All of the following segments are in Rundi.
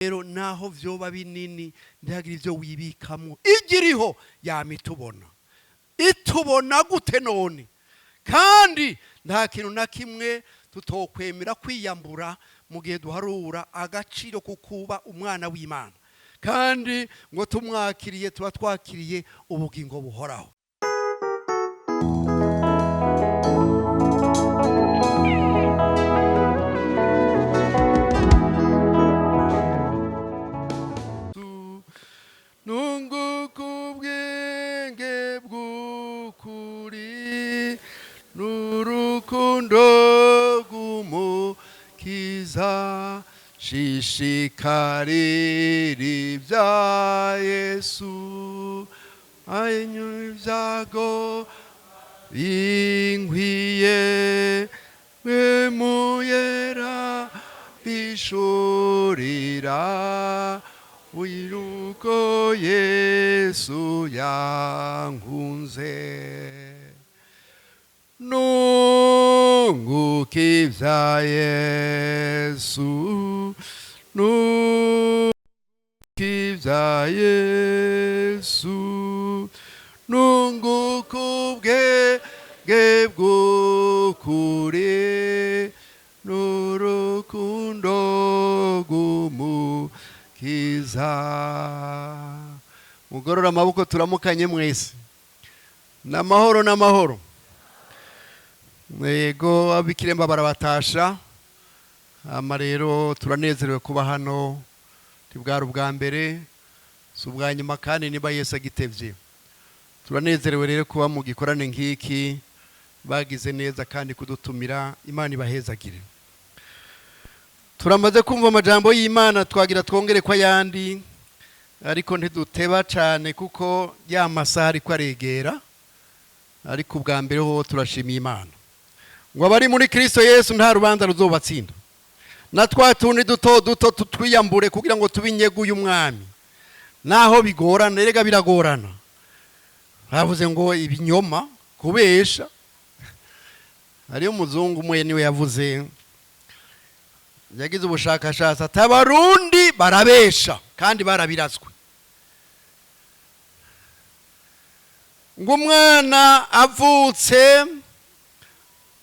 Rero naho vyoba binini, ntihagire ivyo wibikamo. Igiriho yama itubona. Itubona gute none? Kandi nta kintu na kimwe tutokwemera kwiyambura mu gihe duharura agaciro ko kuba umwana w'Imana, kandi ngo tumwakiriye tuba twakiriye ubugingo buhoraho. Nunguka ubwenge bw'ukuri n'urukundo rw'Umukiza, shishikarira ibya Yesu, anyura ibyago binkwiye, wemuyera bishurira wiruko Yesu yankunze. Nunguka ibya Yesu, nunguka ibya Yesu, nunguka ubwenge bw'ukuri n'urukundo rw'Umukiza. Mugorora amaboko, turamukanye mwese. N'amahoro, n'amahoro. Yego, ab'Ikiremba barabatasha. Hama rero turanezerewe kuba hano. Ntibwari ubwa mbere, si ubwa nyuma, kandi niba Yesu agitevye. Turanezerewe rero kuba mu gikorane nk'iki. Bagize neza kandi kudutumira. Imana ibahezagire. Turamaze kumva amajambo y'Imana, twagira twongere ko ayandi, ariko ntiduteba cyane kuko ya masaha ariko aregera. Ariko ubwa mbere ho turashimiye Imana ngo abari muri Kristo Yesu nta rubanza ruzobatsinda. Na twa tundi duto duto tutwiyambure kugira ngo tube inyegu y'Umwami, naho bigorana. Erega biragorana. Bavuze ngo ibinyoma, kubesha. Hariyo umuzungu umwe niwe yavuze, yagize ubushakashatsi, ati Abarundi barabesha kandi barabirazwe. Ngo umwana avutse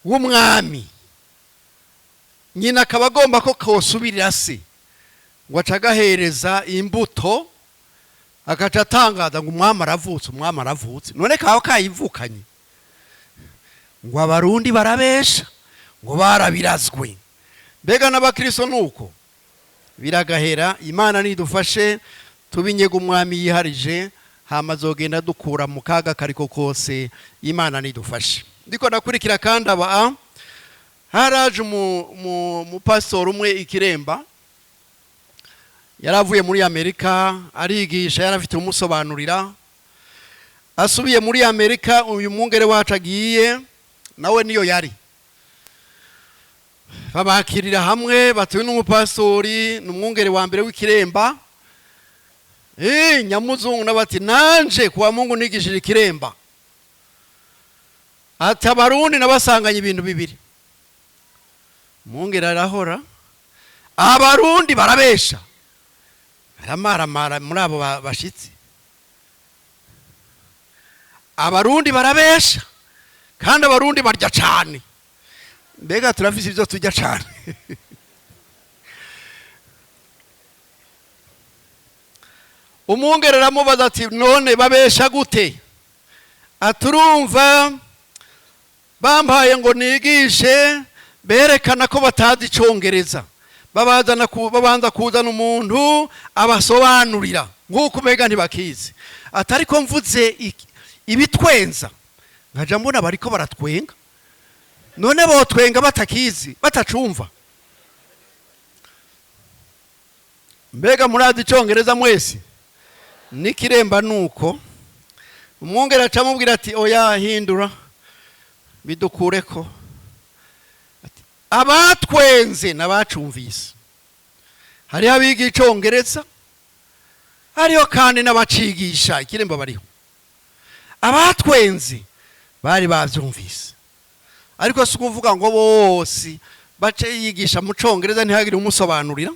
w'umwami, nyina akaba agomba ko kosubirira se, ngo aca agahereza imbuto, agaca atangaza ngo umwami aravutse, umwami aravutse. None kaba kayivukanye. Ngo Abarundi barabesha, ngo barabirazwe. Mbega n'abakristo nuko biragahera. Imana nidufashe tubinyega umwami yiharije, hama azogenda dukura mu kaga kariko kose. Imana nidufashe. Ndiko ndakurikira kandi aba haraje umupasitori umwe Ikiremba, yaravuye muri Amerika arigisha, yarafite umusobanurira. Asubiye muri Amerika, uyu mwungere wacu agiye nawe niyo yari, babakirira hamwe, batuwe n'umupasitori, ni umwungere wa mbere w'Ikiremba. Nyamuzungu nabati nanje kuwa Mungu nigishije Ikiremba. Ati Abarundi nabasanganye ibintu bibiri. Mwungere arahora, Abarundi barabesha, aramaramara muri abo bashitsi. Abarundi barabesha kandi Abarundi barya cane. Mbega turafise ivyo turya cane? Umwungere aramubaza ati none babesha gute? Aturumva bampaye ngo nigishe, berekana ko batazi icongereza, babazana babanza kuzana umuntu abasobanurira nk'uko umega ntibakizi. Atari ko mvuze ibitwenza, nkaja mbona bariko baratwenga. None botwenga batakizi, batacumva? Mbega murazi icongereza mwese? N'Ikiremba nuko. Umwungere acamubwira ati oya, hindura bidukureko. Abatwenze n'abacumvise. Hariho abiga icongereza, hariho kandi n'abacigisha Ikiremba bariho. Abatwenze bari bavyumvise, ariko si ukuvuga ngo bose bace yigisha mu congereza ntihagire umusobanurira.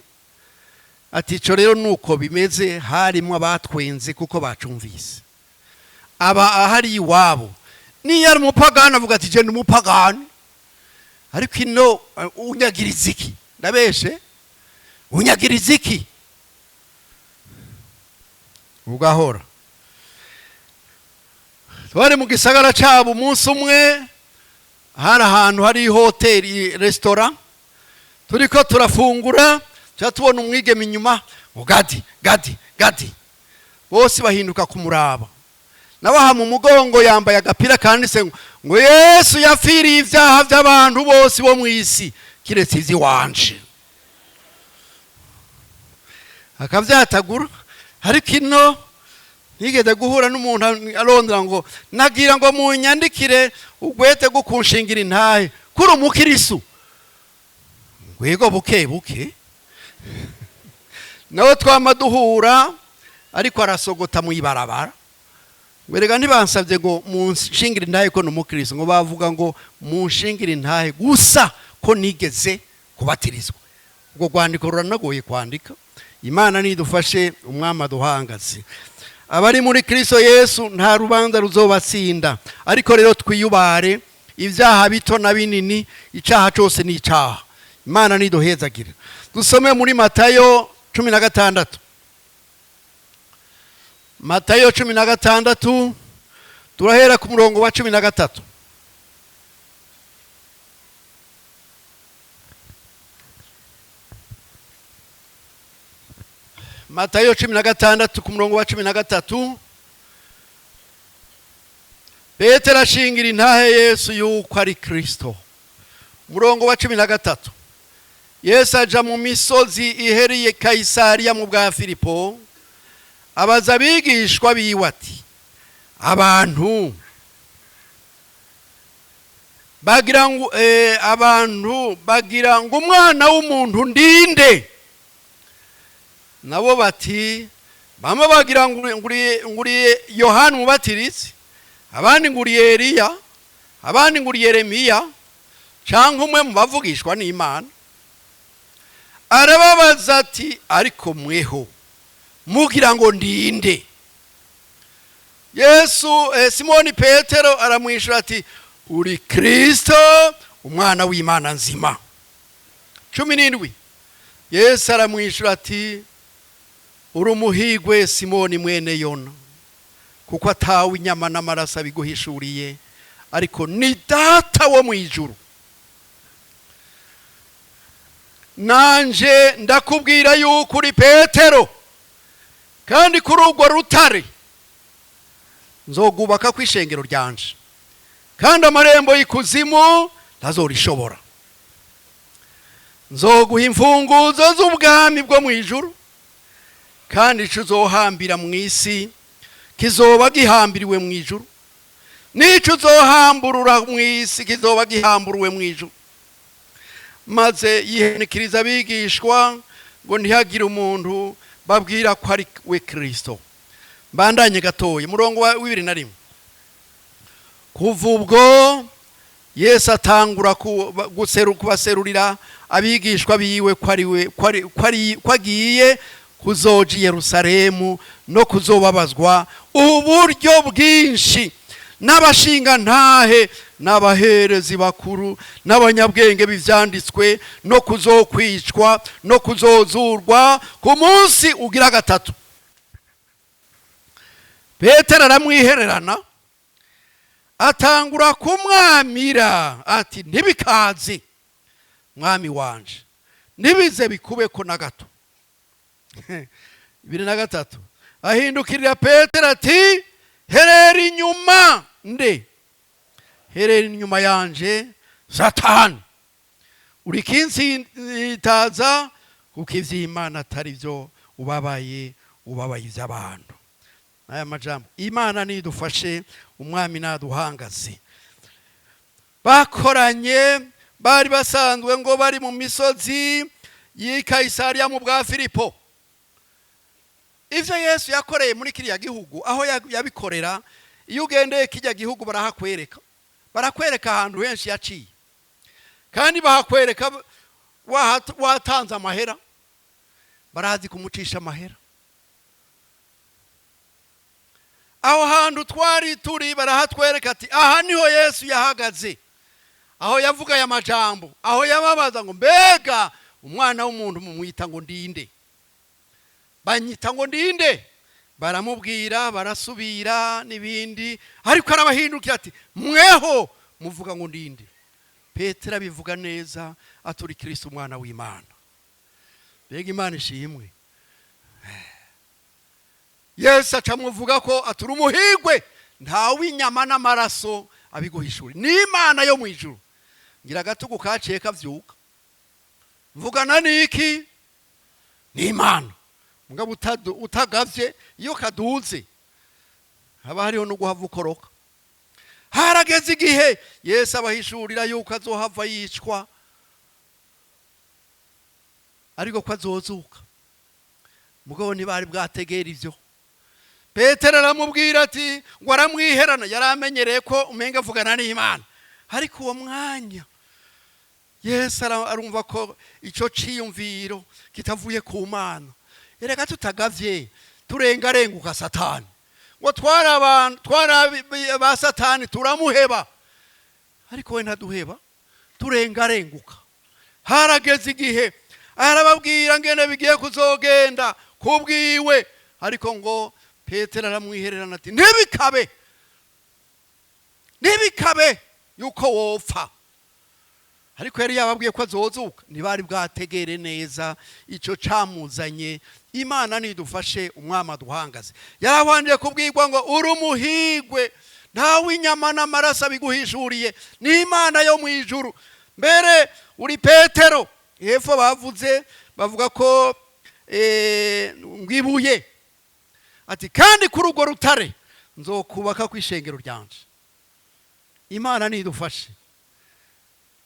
Ati ico rero nuko bimeze, harimo abatwenze kuko bacumvise. Aba ahari iwabo, niyo ari umupagani avuga ati je ndi umupagani, ariko ino unyagiriza iki? Ndabeshe, unyagiriza iki? Ugahora twari mu gisagara cabo. Umunsi umwe hari ahantu hari hoteli, resitora, turiko turafungura, tuba tubona umwigeme inyuma ngo gadi gadi gadi, bose bahinduka kumuraba, nawe aha mu mugongo yambaye agapira kanditse ngo Yesu yapfiriye ibyaha by'abantu bose bo mu isi kiretse iby'iwanje, akabyatagura. Ariko ino ntigeze guhura n'umuntu arondera ngo nagira ngo munyandikire ugwete rwo kunshingira intahe kuri umukirisu, ngwego buke buke nawe twama duhura, ariko arasogota mu ibarabara. Werega ntibansabye ngo munshingire intahe ko ni umukirisu, ngo bavuga ngo munshingire intahe gusa ko nigeze kubatirizwa. Ubwo rwandiko ruranagoye kwandika. Imana nidufashe, umwami aduhangaze. Abari muri Kristo Yesu nta rubanza ruzobatsinda. Ariko rero twiyubare ibyaha bito na binini, icyaha cyose ni icyaha. Imana niduhezagire. Dusome muri Matayo 16, Matayo 16, turahera ku murongo wa 13. Matayo 16 ku murongo wa 13. Petero ashingira intahe Yesu yuko ari Kristo. Umurongo wa 13: Yesu aja mu misozi ihereye Kayisariya mu bwa Filipo, abaza abigishwa biwe ati: Abantu bagira ngo umwana w'umuntu ndinde? Nabo bati: Bamwe bagira ngo uri Yohani Umubatiritsi, abandi ngo uri Eliya, abandi ngo uri Yeremiya cyangwa umwe mu bavugishwa n'Imana. Arababaza ati: Ariko mweho mugira ngo ndinde? Yesu Simoni Petero aramwishyura ati: Uri Kristo, umwana w'Imana nzima. 17: Yesu aramwishyura ati: Uri umuhigwe, Simoni mwene Yona, kuko atawe inyama n'amaraso abiguhishuriye, ariko ni Data wo mu ijuru. Nanje ndakubwira yuko uri Petero, kandi kuri urwo rutare nzogubaka ku ishengero ryanje, kandi amarembo y'ikuzimu ntazorishobora. Nzoguha imfunguzo z'ubwami bwo mu ijuru, kandi ico uzohambira mu isi kizoba gihambiriwe mu ijuru, n'ico uzohamburura mu isi kizoba gihamburuwe mu ijuru. Maze yihenikiriza abigishwa ngo ntihagire umuntu babwira ko ari we Kristo. Mbandanye gatoya, umurongo wa 21: Kuva ubwo Yesu atangura kubaserurira abigishwa biwe ko ari we, ko agiye kuzoja i Yerusalemu no kuzobabazwa uburyo bwinshi n'abashingantahe n'abaherezi bakuru n'abanyabwenge b'ivyanditswe, no kuzokwicwa no kuzozurwa ku munsi ugira gatatu. Petero aramwihererana, atangura kumwamira ati: Ntibikaze, mwami wanje, ntibize bikubeko na gato. 23: Ahindukirira Petero ati: Herera inyuma nde, herera inyuma yanje, Satani, uri kinsitaza, kuko ivy'Imana atari byo ubabaye, ubabaye ivy'abantu. Aya majambo, Imana nidufashe, umwami naduhangaze. Bakoranye, bari basanzwe ngo bari mu misozi y'i Kayisariya mu bwa Filipo. Ivyo Yesu yakoreye muri kiriya gihugu aho yabikorera, iyo ugendeye kijya gihugu barahakwereka, barakwereka ahantu henshi yaciye, kandi bahakwereka watanze amahera. Barazi kumucisha amahera. Aho hantu twari turi barahatwereka ati aha niho Yesu yahagaze, aho yavuga aya majambo, aho yababaza ngo mbega umwana w'umuntu mumwita ngo ndinde, banyita ngo ndinde? Baramubwira, barasubira n'ibindi, ariko arabahindukira ati mweho muvuga ngo ndinde? Petero abivuga neza, aturi Kristo umwana w'Imana. Mbega Imana ishimwe! Yesu acamuvuga ko aturi umuhigwe, ntawe inyama n'amaraso abiguhishura, ni Imana yo mu ijuru. Ngira agatugu kaciye kavyuka, mvugana niki? Ni Imana. Mugabo utagavye iyo kaduze haba hariho no guhava ukoroka. Harageze igihe Yesu abahishurira yuko azohava yicwa, ariko ko azozuka. Mugabo ntibari bwategera ivyo. Petero aramubwira ati ngo aramwiherana, yari amenyereye ko umenga avugana n'Imana, ariko uwo mwanya Yesu arumva ko ico ciyumviro kitavuye ku Mana. Erega tutagavye turengarenguka Satani, ngo twari abantu, twari ba Satani, turamuheba, ariko we ntaduheba, turengarenguka. Harageze igihe arababwira ngene bigiye kuzogenda kubwiwe, ariko ngo Petero aramwihererana ati ntibikabe, ntibikabe yuko wopfa. Ariko yari yababwiye ko azozuka, ntibari bwategere neza ico camuzanye. Imana nidufashe umwami aduhangaze. Yarabanje kubwirwa ngo uri umuhigwe, ntawe inyama n'amaraso abiguhishuriye, ni Imana yo mu ijuru. Mbere uri Petero, hepfo bavuze bavuga ko ngwibuye ati kandi kuri urwo rutare nzokubaka ku ishengero ryanje. Imana nidufashe.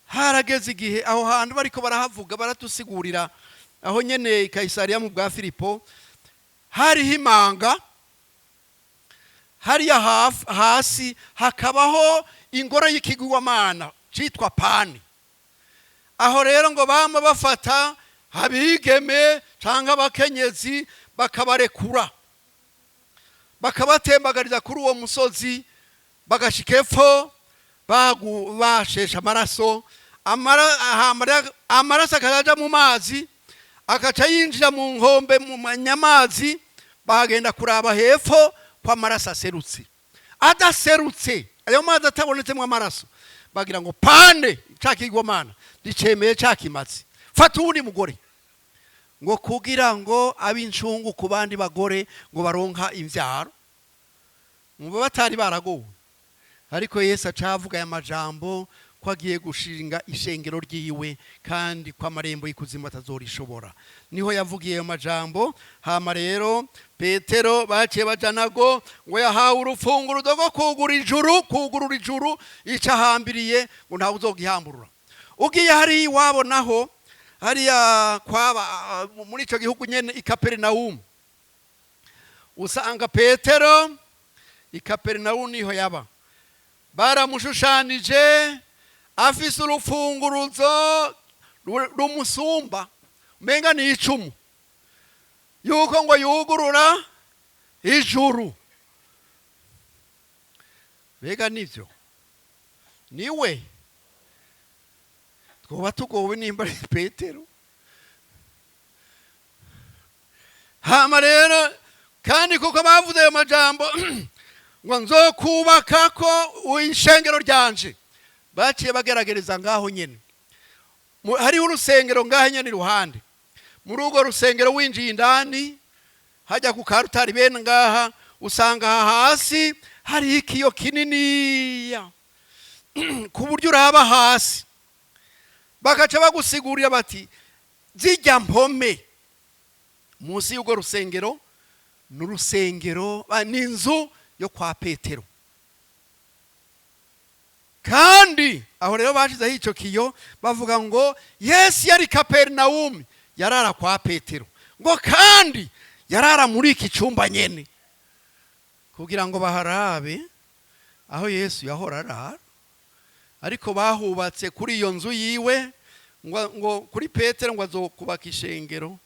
Harageze igihe aho hantu bariko barahavuga, baratusigurira aho nyene i Kayisariya mu bwa Filipo hariho imanga, hariya hasi hakabaho ingoro y'ikigirwamana citwa Pani. Aho rero ngo bama bafata abigeme canke abakenyezi bakabarekura, bakabatembagariza kuri uwo musozi, bagashika epfo bashesha amaraso, amaraso akaja mu mazi, akaca yinjira mu nkombe mu manyamazi, bagenda kuraba hepfo ko amaraso aserutse. Adaserutse, ayo mazi atabonetsemo amaraso, bagira ngo pande ca kigwamana ricemeye ca kimazi, fata uwundi mugore, ngo kugira ngo abe incungu ku bandi bagore ngo baronka imvyaro. Mu batari baragowe, ariko Yesu acavuga aya majambo ko agiye gushinga ishengero ryiwe, kandi ko amarembo y'ikuzimu atazorishobora. Niho yavugiye ayo majambo. Hama rero Petero baciye bajanago ngo yahawe urufunguruzo rwo kugura ijuru, kugurura ijuru, ico ahambiriye ngo ntawe uzogihamburura. Ugiye hariya iwabo naho, hariya kwaba muri ico gihugu nyene i Kaperinawumu, usanga Petero i Kaperinawumu niho yaba. Baramushushanije afise urufunguruzo rumusumba, umenga ni icumu, yuko ngo yugurura ijuru. Mbega nivyo? Niwe twoba tugowe nimba ari Petero. Hama rero kandi kuko bavuze ayo majambo ngo nzokubaka ko ishengero ryanje, baciye bageragereza ngaho nyene. Hariho urusengero ngaho nyene iruhande. Muri urwo rusengero winjiye indani hajya ku karutari bene ngaha, usanga aha hasi hari ikiyo kininiya ku buryo uraba hasi. Bagaca bagusigurira bati zijya mpome munsi y'urwo rusengero n'urusengero n'inzu yo kwa Petero. Kandi aho rero bashizeho ico kiyo bavuga ngo Yesu yari Kaperinawumi, yarara kwa Petero, ngo kandi yarara muri iki cumba nyene, kugira ngo baharabe aho Yesu yahora arara. Ariko bahubatse kuri iyo nzu yiwe ngo kuri Petero ngo azokubaka ishengero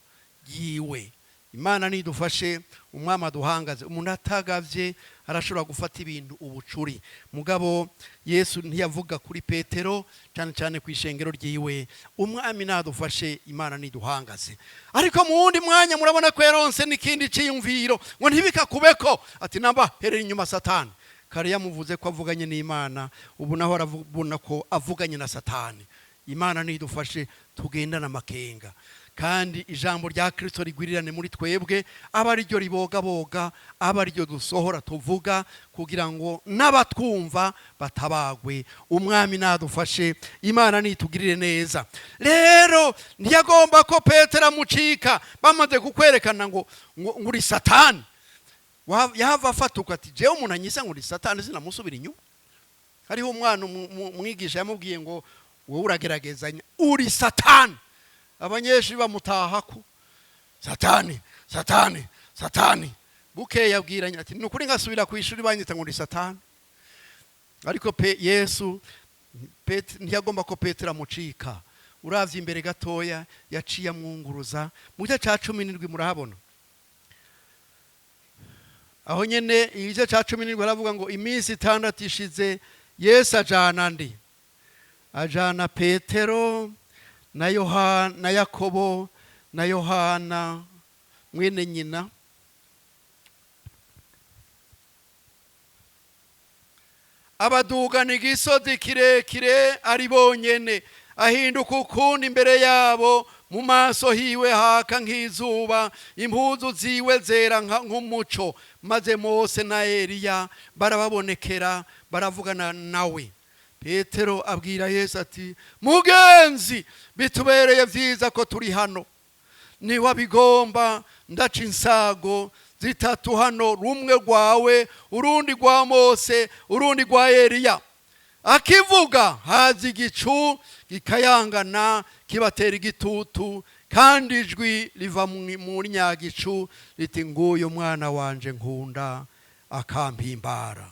ryiwe. Imana nidufashe, Umwami aduhangaze. Umuntu atagavye arashobora gufata ibintu ubucuri, mugabo Yesu ntiyavuga kuri Petero, cyane cyane ku ishengero ryiwe. Umwami nadufashe, Imana niduhangaze. Ariko mu wundi mwanya murabona ko yaronse n'ikindi ciyumviro, ngo ntibikakubeko, ati: "Namba, herera inyuma, Satani." Kare yamuvuze ko avuganye n'Imana, ubu naho arabona ko avuganye na Satani. Imana nidufashe tugendane amakenga, kandi ijambo rya Kirisito rigwirirane muri twebwe, aba ariryo ribogaboga, aba ariryo dusohora tuvuga, kugira ngo n'abatwumva batabagwe. Umwami nadufashe, Imana nitugirire neza. Rero ntiyagomba ko Petero amucika. Bamaze kukwerekana ngo uri Satani, yahava afatuka ati: "Jewe umuntu anyise ngo uri Satani, sinamusubira inyuma." Hariho umwana umwigisha yamubwiye ngo: "Wowe urageragezanya, uri Satani." Abanyeshuri bamutahako: "Satani, Satani, Satani." Bukeye yabwiranye ati: "Ni ukuri ngasubira ku ishuri banyita ngo uri Satani." Ariko pe Yesu ntiyagomba ko Petero amucika. Uravye imbere gatoya, yaciye amwunguruza mu gice ca 17. Murahabona aho nyene, igice ca 17, haravuga ngo: iminsi 6 ishize, Yesu ajana ndi ajana Petero na Yohana na Yakobo na Yohana mwene nyina, abadugana igisozi kirekire ari bonyene. Ahinduka ukundi imbere yabo, mu maso hiwe haka nk'izuba, impuzu ziwe zera nk'umuco. Maze Mose na Eliya barababonekera, baravugana nawe. Petero abwira Yesu ati: "Mugenzi, bitubereye vyiza ko turi hano. Niwabigomba ndaca insago zitatu hano, rumwe rwawe, urundi rwa Mose, urundi rwa Eliya." Akivuga, haza igicu gikayangana kibatera igitutu, kandi ijwi riva muri nyagicu riti: "Nguyu mwana wanje nkunda akampimbara,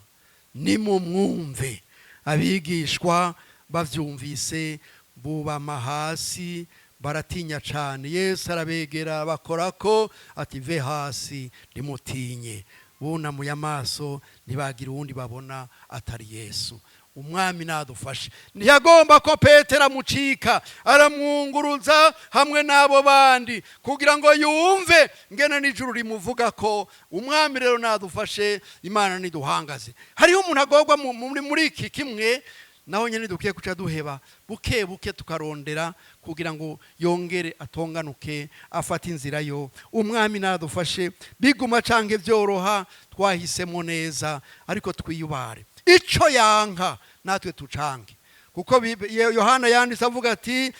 nimumwumve." Abigishwa bavyumvise bubama hasi, baratinya cane. Yesu arabegera, bakorako, ati: "Ve hasi, ntimutinye." Bunamuye amaso, ntibagira uwundi babona atari Yesu. Umwami nadufashe. Ntiyagomba ko Petero amucika, aramwunguruza hamwe n'abo bandi kugira ngo yumve ngene n'ijuru rimuvuga ko. Umwami rero nadufashe, Imana niduhangaze. Hariho umuntu agorwa muri iki kimwe, naho nyine dukwiye kuca duheba buke buke, tukarondera kugira ngo yongere atonganuke, afate inzira yo. Umwami nadufashe. Biguma canke byoroha, twahisemo neza, ariko twiyubare. Ico yanka natwe tucange, kuko Yohana yanditse avuga ati: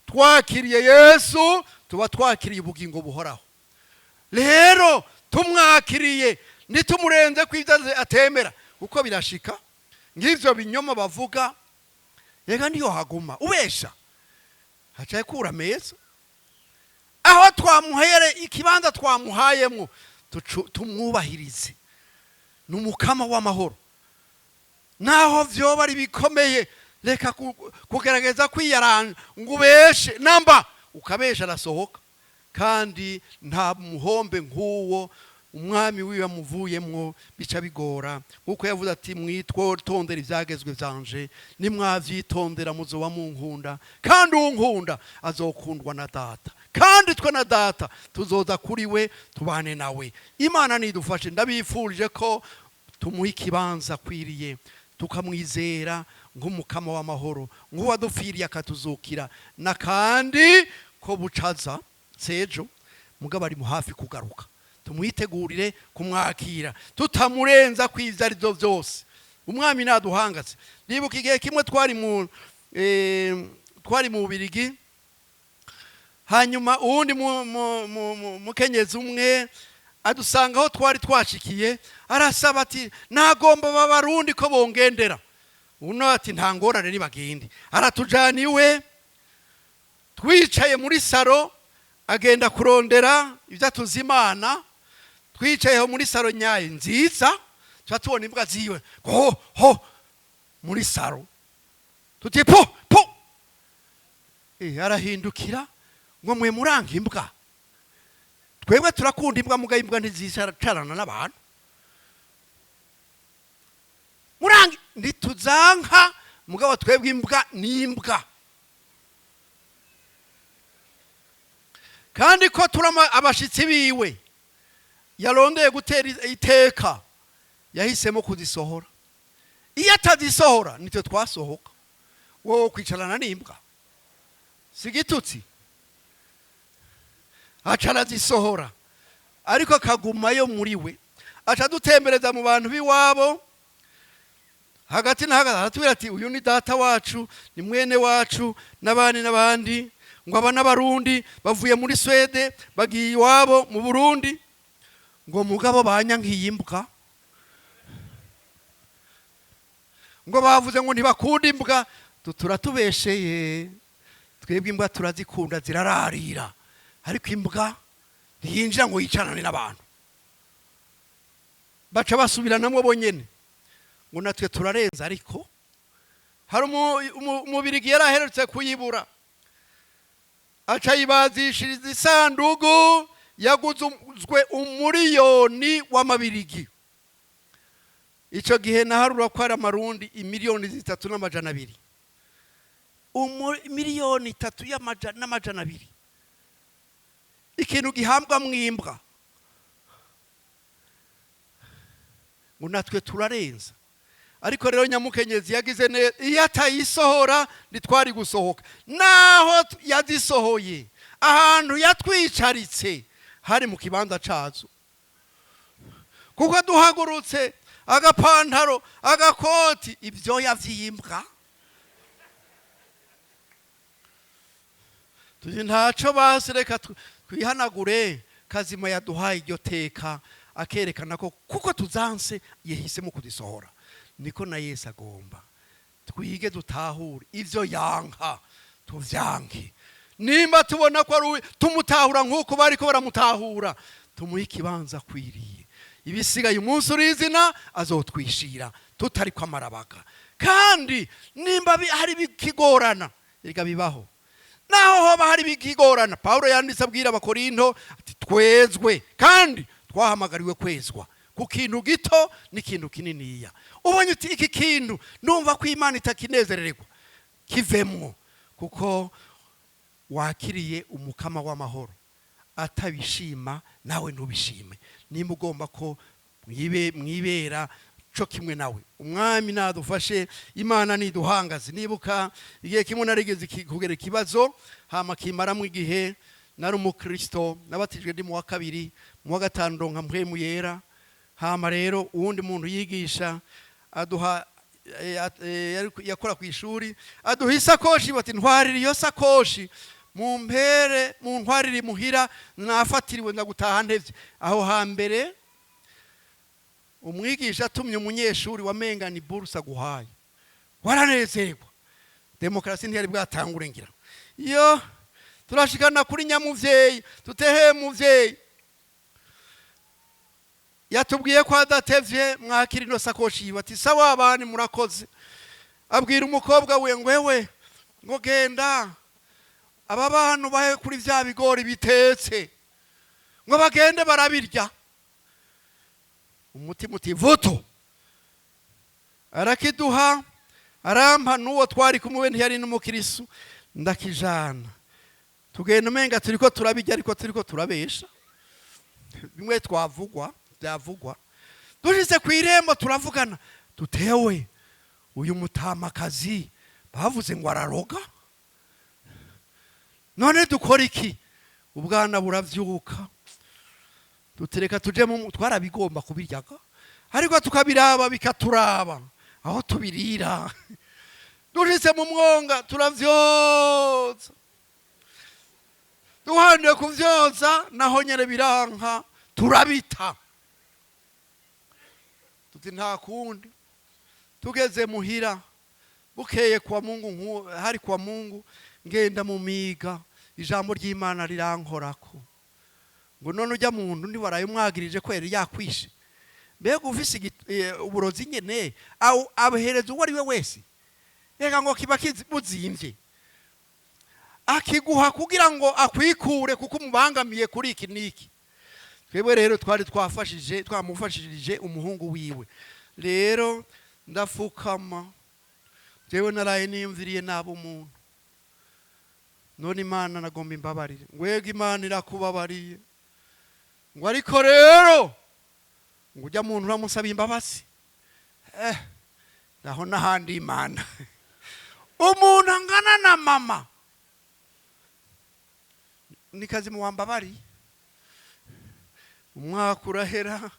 "Twakiriye Yesu tuba twakiriye ubugingo buhoraho." Rero tumwakiriye, ntitumurenze ku ibyo atemera, kuko birashika nk'ivyo binyoma bavuga. Reka niyo haguma ubesha, hacaye kura meza aho twamuhere ikibanza twamuhayemwo, tumwubahirize. Ni Umukama w'amahoro. Naho vyoba ari bikomeye, reka kugerageza kwiyaranja ngo ubeshe. Namba ukabesha arasohoka, kandi nta muhombe nk'uwo umwami wiwe amuvuyemwo, bica bigora. Nk'uko yavuze ati: "Mwitondera ibyagezwe byanje, nimwavyitondera muzoba munkunda, kandi unkunda azokundwa na Data, kandi twe na Data tuzoza kuri we tubane nawe." Imana nidufashe. Ndabifurije ko tumuha ikibanza akwiriye, tukamwizera nk'Umukama w'amahoro, nk'uwadupfiriye akatuzukira, na kandi ko bucaza sejo, mugabo ari mu hafi kugaruka. Tumwitegurire kumwakira tutamurenza ku ibyo ari byo byose. Umwami naduhangatse. Ndibuka igihe kimwe twari mu Bubirigi, hanyuma uwundi mukenyezi umwe adusanga aho twari twashikiye, arasaba ati: "Nagomba Barundi ko bongendera." Uno ati: "Nta ngorane, nibagende." Aratujana iwe. Twicaye muri saro, agenda kurondera ibyo atuzimana. Twicayeho muri saro nyayo nziza, tuba tubona imbwa ziwe ho ho muri saro, tuti: "Po po!" Arahindukira ngo: "Mwe muranga imbwa?" Twebwe turakunda imbwa, muga imbwa ntizicarana n'abantu. Murangi ntituzanka, mugabo twebwe imbwa ni imbwa. Kandi ko turama abashitsi biwe yarondeye gutera iteka, yahisemo kuzisohora. Iyo atazisohora nitwe twasohoka. Wowe kwicarana n'imbwa si igitutsi? Aca arazisohora, ariko akagumayo muri we. Aca adutembereza mu bantu b'iwabo hagati na hagati, aratubwira ati: "Uyu ni data wacu, ni mwene wacu n'abandi n'abandi." Ngo aba n'Abarundi bavuye muri Swede bagiye iwabo mu Burundi. Ngo mugabo banyankiye imbwa, ngo bavuze ngo ntibakunda imbwa. Turatubesheye, twebwe imbwa turazikunda, zirararira, ariko imbwa ntiyinjira ngo yicarane n'abantu. Baca basubiranamwo bonyene ngo natwe turarenza. Ariko hari umubirigi yari aherutse kuyibura, aca yibazishiriza isandugu yaguzwe 1 miliyoni w'amabirigi. Icyo gihe naharura ko ari amarundi 3,200,000,000, 3,200,000,000, ikintu gihambwa mu imbwa. Ngo natwe turarenza. Ariko rero nyamukenyezi yagize neza, iyo atayisohora ntitwari gusohoka. Naho yazisohoye, ahantu yatwicaritse hari mu kibanza cazo, kuko duhagurutse agapantaro, agakoti, ibyoya vy'imbwa, tuzi ntaco basi, reka twihanagure. Kazima yaduhaye iryo teka, akerekana ko kuko tuzanse yahisemo kuzisohora. Niko na Yesu agomba twige, dutahure ivyo yanka, tuvyanke. Nimba tubona ko ari tumutahura nk'uko bariko baramutahura, tumuhe ikibanza akwiriye. Ibisigaye umunsi urizina azotwishira tutari kwamarabaga. Kandi nimba hari bikigorana, erega bibaho, naho hoba hari bikigorana, Pawulo yanditse abwira Abakorinto ati: "Twezwe kandi twahamagariwe kwezwa ku kintu gito n'ikintu kininiya." Ubonye uti: "Iki kintu numva ko Imana itakinezererwa," kivemwo, kuko wakiriye umukama w'amahoro. Atabishima nawe ntubishime, nimba ugomba ko mwibera co kimwe nawe. Umwami nadufashe, Imana niduhangaze. Nibuka igihe kimwe narigeze kugera ikibazo, hama kimaramwo igihe. Nari umukristo, nabatijwe ndi mu wa kabiri, mu wa gatanu ndonka Mpwemu Yera. Hama rero uwundi muntu yigisha aduha, yakora ku ishuri, aduha isakoshi, bati: "Ntwarira iyo sakoshi mumpere, muntwarire imuhira, nafatiriwe, ndagutaha ntevye." Aho hambere umwigisha atumye umunyeshuri wamengana iburusa aguhaye waranezerwa. Demokarasi ntiyari bwatangure ngira. Iyo turashikana kuri nyamuvyeyi, tutehe muvyeyi yatubwiye ko adatevye, mwakira ino sakoshi yiwe. Ati: "Sawa abana, murakoze." Abwira umukobwa we ngo: "Ewe," ngo, "genda aba bantu bahe kuri vya bigori bitetse, ngo bagende barabirya." Umutima uti vuto. Arakiduha, arampa n'uwo twari kumwe, ntiyari n'umukirisu. Ndakijana, tugenda umenga turiko turabirya, ariko turiko turabesha, bimwe twavugwa byavugwa. Dushitse ku irembo turavugana, dutewe uyu mutamakazi bavuze ngo araroga, none dukora iki? Ubwana buravyuka, dutereka tuje mu twarabigomba kubiryaga, ariko tukabiraba bikaturaba aho tubirira. Dushitse mu mwonga turavyoza, duhandiye kuvyoza naho nyene biranka, turabita, tuti nta kundi. Tugeze muhira bukeye kwa Mungu, hari kwa Mungu, ngenda mu miga, ijambo ry'Imana rirankorako ngo: "None ujya muntu ntiwaraye umwagirije ko yari yakwishe? Mbega ufise uburozi nyene abuhereza uwo ari we wese?" Reka ngo kiba buzimvye, akiguha kugira ngo akwikure kuko umubangamiye kuri iki n'iki. Twebwe rero twari twafashije, twamufashirije umuhungu wiwe. Rero ndafukama, jewe naraye niyumviriye nabi umuntu, none Imana nagomba imbabarire. Ngwego Imana irakubabariye, ngo ariko rero ngo ujya muntu uramusaba imbabazi. Naho n'ahandi Imana umuntu angana na mama ni kazi muwambabari. Umwaka urahera,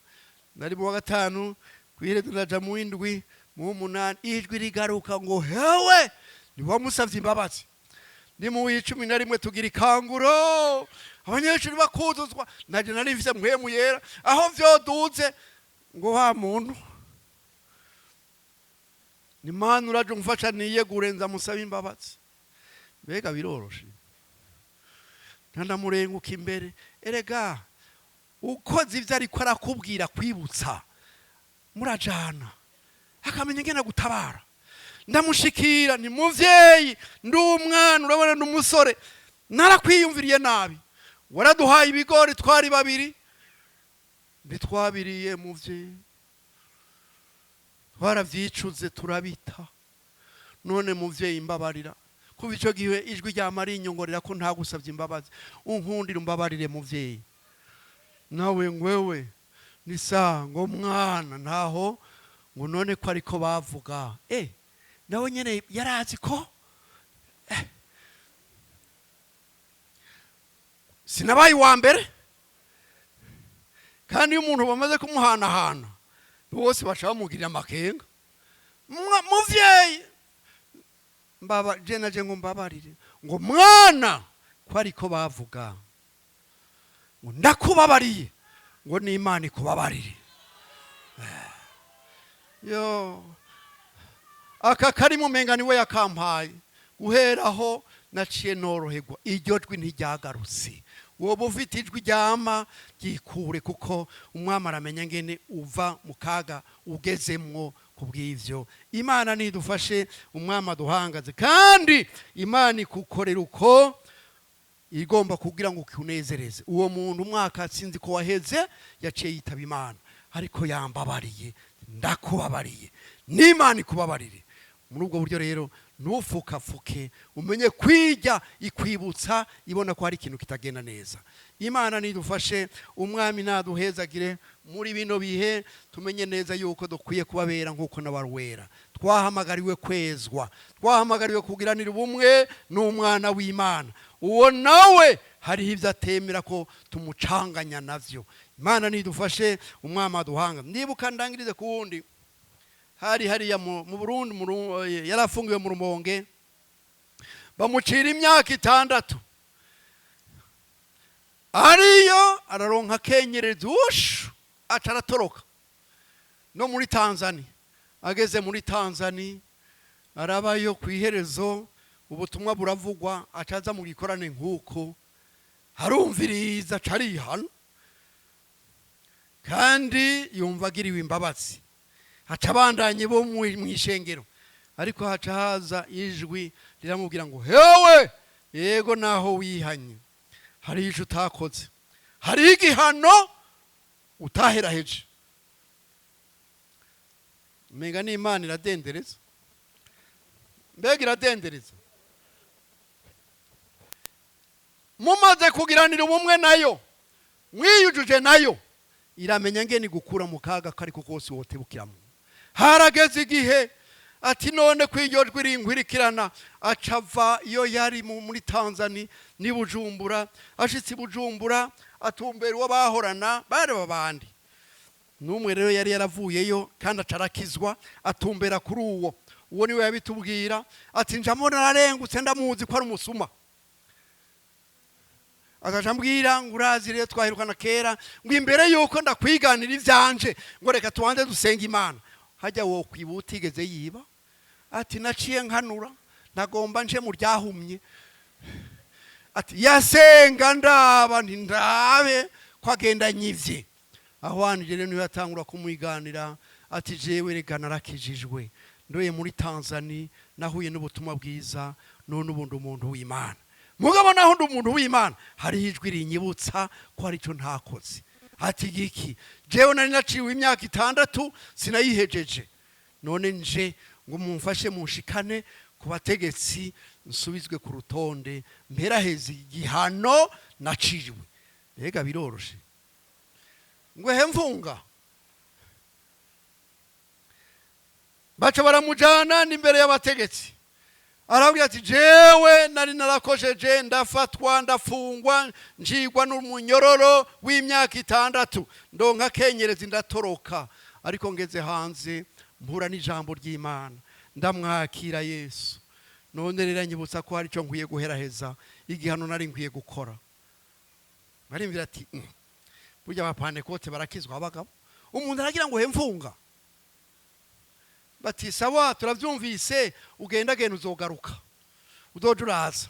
nari mu wa gatanu, kwihereza ndaja mu w'indwi, mu w'umunani, ijwi rigaruka ngo hewe ntiwamusavye imbabazi. Ni mu w'11 tugira ikanguro, abanyeshuri bakuzuzwa, naje nari mfise Mpwemu Yera aho vyoduze ngo wa muntu ni Mana uraje umfasha niyegure nzamusaba imbabazi. Mbega biroroshe, ntandamurenguka imbere. Erega ukoze ivyo ariko arakubwira kwibutsa, murajana akamenya ingene gutabara. Ndamushikira, ni muvyeyi, ndi umwana, urabona ndi umusore, narakwiyumviriye nabi, waraduhaye ibigori twari babiri, ntitwabiriye muvyeyi, twarabyicuze turabita. None muvyeyi mbabarira. Kuva ico gihe ijwi ryama rinyongorera ko ntagusavye imbabazi, unkundire umbabarire muvyeyi. Nawe ngwewe ni sa ngo mwana ntaho, ngo none ko ariko bavuga. Nawe nyene yarazi ko sinabaye uwa mbere. Kandi iyo umuntu bamaze kumuhanahana bose baca bamugirira amakenga. Muvyeyi mbaba je naje ngo mbabarire, ngo mwana ko ariko bavuga, ngo ndakubabariye, ngo n'Imana ikubabarire. Yo aka kari mu menga niwe yakampaye, guheraho naciye noroherwa, iryo jwi ntiryagarutse. Woba ufite ijwi ryama ryikure, kuko umwami aramenya ngene uva mu kaga ugezemwo. Kubw'ivyo Imana nidufashe, umwami aduhangaze, kandi Imana ikukorera uko igomba kugira ngo ukunezereze. Uwo muntu umwaka sinzi ko waheze yaciye yitaba Imana, ariko yambabariye, ndakubabariye, n'Imana ikubabarire. Muri ubwo buryo rero ntufukafuke, umenye kwijya ikwibutsa ibona ko hari ikintu kitagenda neza. Imana nidufashe, umwami naduhezagire muri bino bihe, tumenye neza yuko dukwiye kubabera nk'uko n'abaruwera. Twahamagariwe kwezwa, twahamagariwe kugiranira ubumwe n'umwana w'Imana. Uwo nawe hariho ibyo atemera ko tumucanganya navyo. Imana nidufashe, umwami aduhanga. Ndibuka ndangirize ku wundi hari hariya mu Burundi, yarafungiwe mu Rumonge, bamucira imyaka 6, ariyo araronka akenyereza ushu aca aratoroka no muri Tanzania. Ageze muri Tanzania arabayo, ku iherezo ubutumwa buravugwa, acaza mu gikorane nk'uko harumviriza, aca arihana kandi yumva agiriwe imbabazi, haca abandanye bo mu ishengero. Ariko haca haza ijwi riramubwira ngo hewe yego naho wihanye hari ico utakoze, hari igihano utaheraheje. Menga n'Imana iradendereza, mbega iradendereza. Mumaze kugiranira ubumwe nayo, mwiyujuje nayo, iramenya ngene igukura mu kaga kariko kose wotebukiramo. Harageze igihe ati none kwiryo jwi rinkwirikirana, acava iyo yari muri Tanzania ni Bujumbura. Ashitse i Bujumbura atumbera uwo bahorana bari babandi, n'umwe rero yari yaravuyeyo kandi acarakizwa, atumbera kuri uwo. Uwo niwe yabitubwira ati njamo nararengutse ndamuzi ko ari umusuma. Akaja ambwira ngo urazi rero twahirukana kera, ngo imbere yuko ndakwiganira ivyanje ngo reka tubanze dusenge Imana. Hajya wo kwiba utigeze yiba? Ati naciye nkanura nagomba nje mu ryahumye. Ati yasenga ndaba nti ndabe ko agenda nyivye. Aho wanje rero niwe yatangura kumwiganira ati jewe rega narakijijwe, ndoye muri Tanzania nahuye n'ubutumwa bwiza, none ubundi umuntu w'Imana. Mugabo naho ndi umuntu w'Imana, hariho ijwi rinyibutsa ko hari icyo ntakoze. Ati giki? Jewe nari naciwe imyaka 6, sinayihejeje. None nje ngo mumfashe, munshikane ku bategetsi, nsubizwe ku rutonde, mperaheze igihano naciriwe. Mbega biroroshe? Ngo he mfunga. Baca baramujana n'imbere y'abategetsi. Arabwira ati: "Jewe nari narakosheje, ndafatwa, ndafungwa, njigwa n'umunyororo w'imyaka 6, ndonka kenyerezi, ndatoroka. Ariko ngeze hanze mpura n'ijambo ry'Imana, ndamwakira Yesu. None rero nyibutsa ko hari icyo nkwiye guheraheza, igihano nari nkwiye gukora." Barimvira ati: Burya abapantekote barakizwa abagabo." Umuntu aragira ngo hemfunga. Bati: "Sawa, turabyumvise, ugenda genda, uzogaruka, uzoja uraza."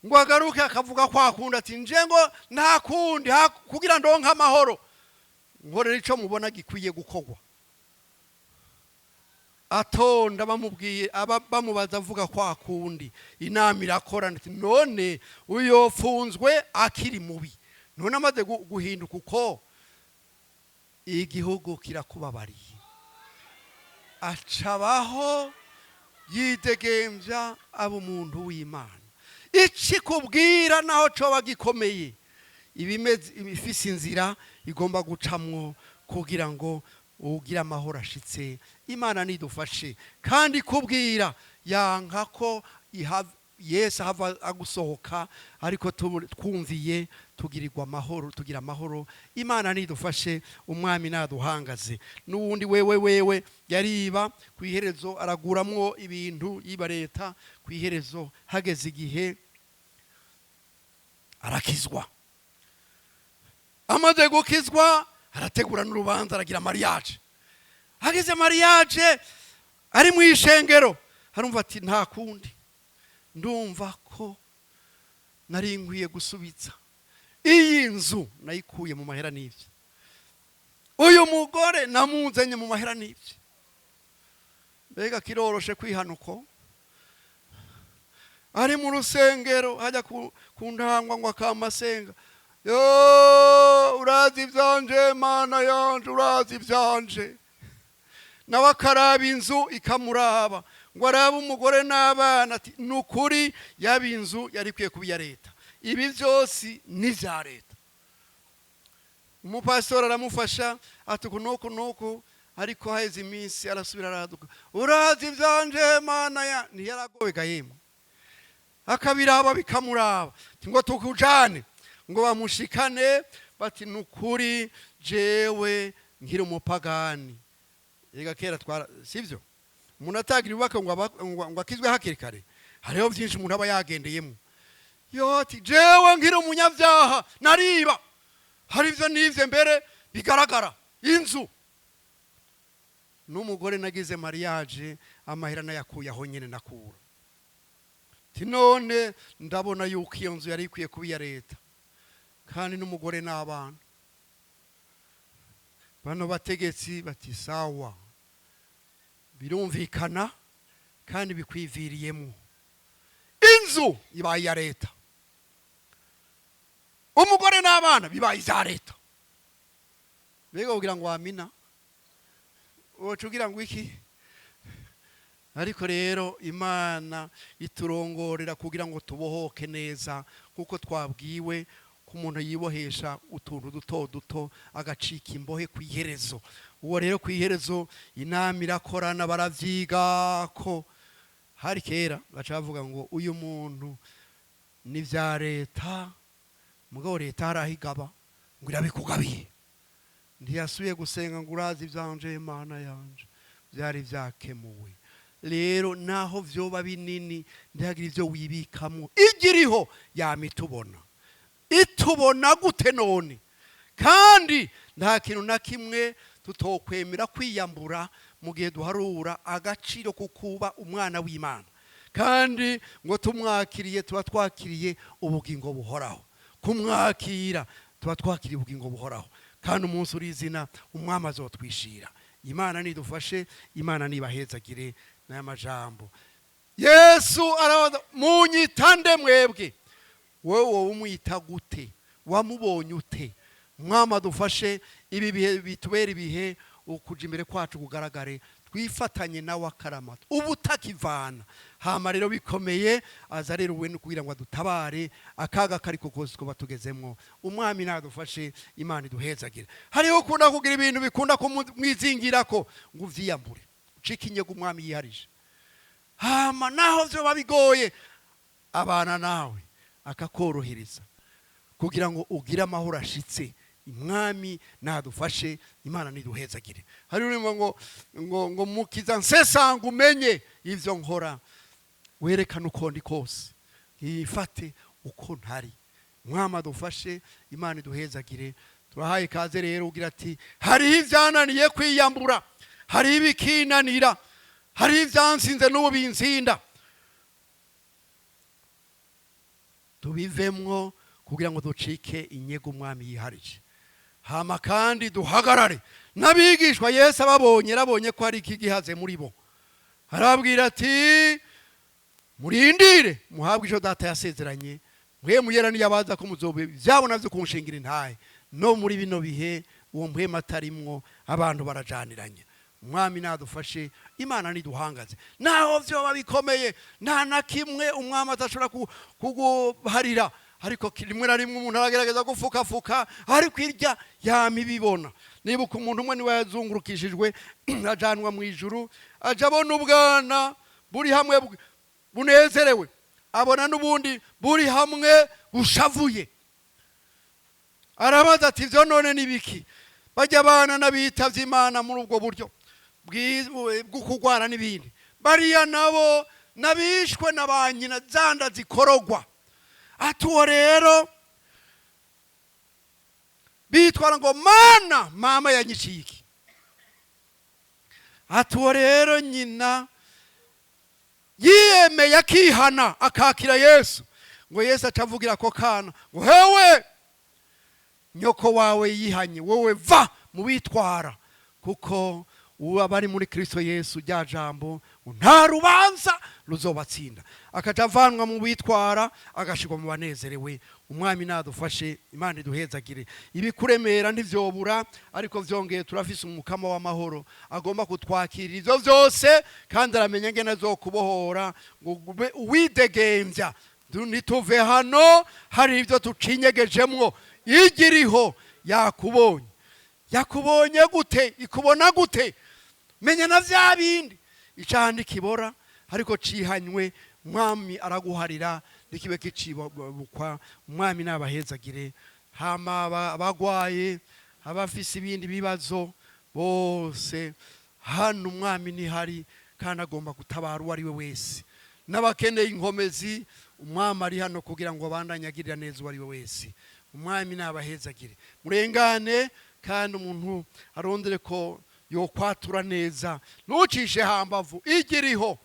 Ngo agaruke, akavuga kwa kundi, ati: "Nje ngo nta kundi kugira ndonke amahoro, nkorera ico mubona gikwiye gukorwa." Atonda, bamubwiye, aba bamubaza, avuga kwa kundi. Inama irakorana, ati: "None uyofunzwe akiri mubi, none amaze guhinduka uko, igihugu kirakubabariye." Acabaho yidegembya, aba umuntu w'Imana. Ikikubwira, naho coba gikomeye, ibimeze ibifise inzira igomba gucamwo kugira ngo ugire amahoro ashitse. Imana nidufashe. Kandi kubwira yanka ko Yesu ahava agusohoka, ariko twumviye tugirirwa amahoro, tugira amahoro. Imana nidufashe, Umwami naduhangaze. N'uwundi wewe yariba, ku iherezo araguramwo ibintu yiba leta. Ku iherezo hageze igihe arakizwa. Amaze gukizwa arategura n'urubanza, aragira mariage. Hageze mariage, ari mu ishengero, harumva ati: "Nta kundi, ndumva ko nari nkwiye gusubiza iyi nzu nayikuye mu mahera n'ibyo, uyu mugore namuzanye mu mahera n'ibyo." Mbega kiroroshe kwihanuko? Ari mu rusengero hajya ku ntangwa, ngo akamasenga: "Yo, urazi ibyanje, Mana yanje, urazi ibyanje." Nawe akaraba inzu ikamuraba, ngo arabe umugore n'abana, ati: "Ni ukuri, yaba inzu yari ikwiye kuba iya leta, ibi byose ni ibya leta." Umupasitori aramufasha, ati: "Uku nuku nuku." Ariko haheze iminsi arasubira araduka: "Urazi ibyanje, Mana ya." Ntiyaragowe ga yemwe? Akabiraba bikamuraba. Ati: "Ngo tukujane." Ngo bamushikane, bati: "Ni ukuri, jewe nkiri umupagani." Ega kera twara sibyo, umuntu atagira ububaka ngo akizwe hakiri kare, hariho byinshi umuntu aba yagendeyemo. Yo, ati: "Jewe nkiri umunyabyaha nariba, hari ibyo nivye mbere bigaragara, inzu n'umugore nagize mariage, amahera nayakuye aho nyene nakura." Ati: "None ndabona yuko iyo nzu yari ikwiye kuba iya leta, kandi n'umugore n'abana." Bano bategetsi bati: "Sawa, birumvikana kandi bikwiviriyemo. Inzu ibaye iya leta, umugore n'abana bibaye iza leta." Mbega kugira ngo wamina, woca ugira ngo iki? Ariko rero Imana iturongorera kugira ngo tubohoke neza, kuko twabwiwe ko umuntu yibohesha utuntu duto duto agacika imbohe ku iherezo. Uwo rero ku iherezo inama irakorana, baravyiga ko hari kera, baca bavuga ngo uyu muntu ni vya leta. Mugabo leta hari aho igaba, ngo irabikugabiye. Ntiyasubiye gusenga ngo: "Urazi ivyanje, Mana yanje." Byari vyakemuwe. Rero naho vyoba binini, ntihagire ivyo wibikamo. Igiriho yama itubona. Itubona gute none? Kandi nta kintu na kimwe tutokwemera kwiyambura mu gihe duharura agaciro ko kuba umwana w'Imana. Kandi ngo tumwakiriye tuba twakiriye ubugingo buhoraho. Kumwakira tuba twakiriye ubugingo buhoraho, kandi umunsi uri izina Umwami azotwishira. Imana nidufashe, Imana nibahezagire n'aya majambo. Yesu arabaza: "Munyita nde mwebwe?" Wowe umwita gute? Wamubonye ute? Mwami adufashe, ibi bihe bitubere ibihe ukuja imbere kwacu kugaragare, twifatanye nawe akaramata ubu utakivana. Hama rero bikomeye aza rero we kugira ngo adutabare akaga kariko kose kuba tugezemwo. Umwami nadufashe, Imana iduhezagire. Hariho ukunda kugira ibintu bikunda kumwizingirako ngo uvyiyambure, ucike inyego umwami yiharije. Hama naho vyoba bigoye, abana nawe akakorohereza kugira ngo ugire amahoro ashitse. Umwami nadufashe, Imana niduhezagire. Hari urimo ngo mukiza nsesanga umenye ivyo nkora, werekane uko ndi kose, yifate uko ntari. Umwami adufashe, Imana iduhezagire. Turahaye ikaze rero ugira ati hariho ivyananiye kwiyambura, hariho ibikinanira, hariho ivyansinze n'ubu binsinda, tubivemwo kugira ngo ducike inyego umwami yiharije. Hama kandi duhagarare n'abigishwa. Yesu ababonye, yarabonye ko hari ikigihaze muri bo, arababwira ati murindire muhabwe icyo data yasezeranye, mwe muyera niyabaza ko muzobe byabona byo kunshingira intahe. No muri bino bihe uwo mpwema atarimwo, abantu barajaniranye. Umwami nadufashe, Imana niduhangaze. Naho vyoba bikomeye, nta na kimwe umwami adashobora kuguharira, ariko rimwe na rimwe umuntu aragerageza gufukafuka, ariko irya yama ibibona. Nibuka umuntu umwe niwe yazungurukishijwe ajanwa mu ijuru, aja abona ubwana buri hamwe bunezerewe, abona n'ubundi buri hamwe bushavuye. Arabaza ati ivyo none ni biki? Bajya abana n'abitavye Imana muri ubwo buryo bwo kurwara n'ibindi, bariya nabo nabishwe na ba nyina zanda zikorogwa. Ati uwo rero bitwara ngo mana mama yanyiciye iki? Ati uwo rero nyina yiyemeye akihana akakira Yesu, ngo Yesu acavugira ako kana ngo hewe nyoko wawe yihanye, wowe va mu bitwara, kuko uwo abari muri Kristo Yesu rya jambo nta rubanza ruzobatsinda. Akaja avanwa mu bitwara agashirwa mu banezerewe. Umwami nadufashe, Imana iduhezagire. Ibikuremera ntivyobura, ariko vyongeye turafise umukama w'amahoro agomba kutwakirira ivyo vyose, kandi aramenya ngene azokubohora ngo ube uwidegembya. Ntituve hano hari ivyo tucinyegejemwo. Igiriho yakubonye, yakubonye gute? Ikubona gute? Menya na vya bindi icaha ntikibora, ariko cihanywe mwami araguharira, ntikibe kicibukwa. Umwami nabahezagire. Hama abagwaye, abafise ibindi bibazo bose, hano umwami nihari kandi agomba gutabara uwo ari we wese. N'abakeneye inkomezi, umwami ari hano kugira ngo abandanye agirira neza uwo ari we wese. Umwami nabahezagire, murengane, kandi umuntu arondere ko yokwatura neza, ntucishe hambavu. Igiriho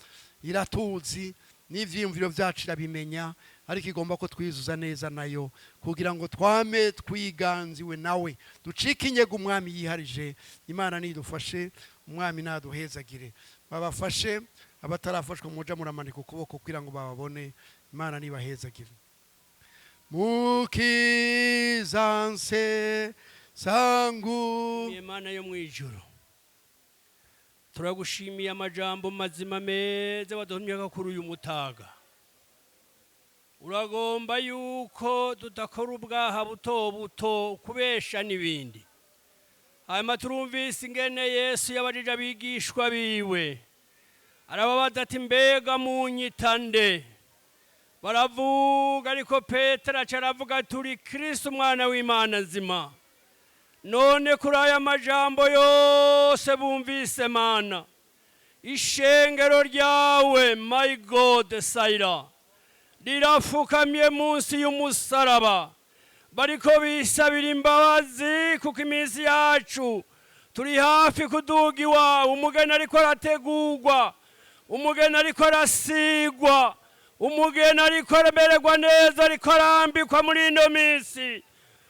iratuzi n'ivyiyumviro vyacu irabimenya, ariko igomba ko twizuza neza nayo kugira ngo twame twiganziwe nawe, ducike inyego umwami yiharije. Imana nidufashe, umwami naduhezagire. Babafashe abatarafashwa, muja muramanika ukuboko kugira ngo bababone. Imana nibahezagire. Mukiza nse sangu. Imana yo mu ijuru, turagushimiye amajambo mazima meza waduhumyaka kuri uyu mutaga. Uragomba yuko tudakora ubwaha buto buto, kubesha n'ibindi. Hanyuma turumvise ingene Yesu yabajije abigishwa biwe, arababaza ati mbega munyita nde? Baravuga, ariko Petero aca aravuga turi Kristo umwana w'Imana nzima. None kuri aya majambo yose bumvise, Mana, ishengero ryawe, my God sayira, rirafukamye munsi y'umusaraba, bariko bisabira imbabazi, kuko iminsi yacu turi hafi kuduga iwawe. Umugeni ariko arategurwa, umugeni ariko arasigwa, umugeni ariko aramererwa neza, ariko arambikwa muri ino minsi,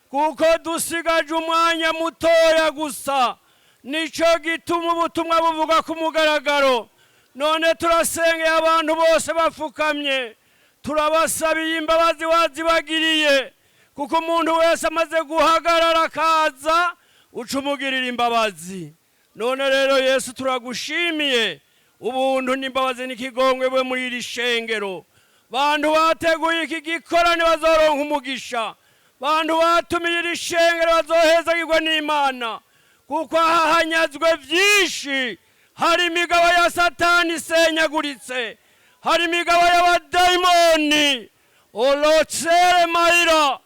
kuko dusigaje umwanya mutoya gusa. Nico gituma ubutumwa buvuga ku mugaragaro. None turasengeye abantu bose bafukamye, turabasabiye imbabazi wazibagiriye. Kuko umuntu wese amaze guhagarara akaza, uca umugirira imbabazi. None rero Yesu, turagushimiye ubuntu n'imbabazi n'ikigongwe bwe muri iri shengero. Bantu bateguye iki gikorane bazoronka umugisha, bantu batumiye iri shengero bazohezagirwa n'Imana, kuko aha hanyazwe byinshi. Hari imigabo ya Satani isenyaguritse, hari imigabo y'abadayimoni orotsere mayira,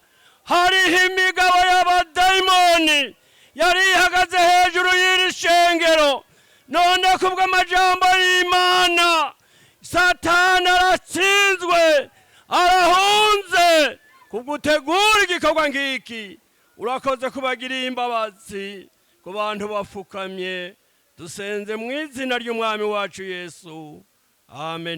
hariho imigabo y'abadayimoni yari ihagaze hejuru y'iri shengero. None kubw'amajambo y'Imana, Satani aratsinzwe, arahunze kubw'utegura igikorwa nk'iki. Urakoze kubagiriye imbabazi ku bantu bafukamye. Dusenze mu izina ry'Umwami wacu Yesu, amen.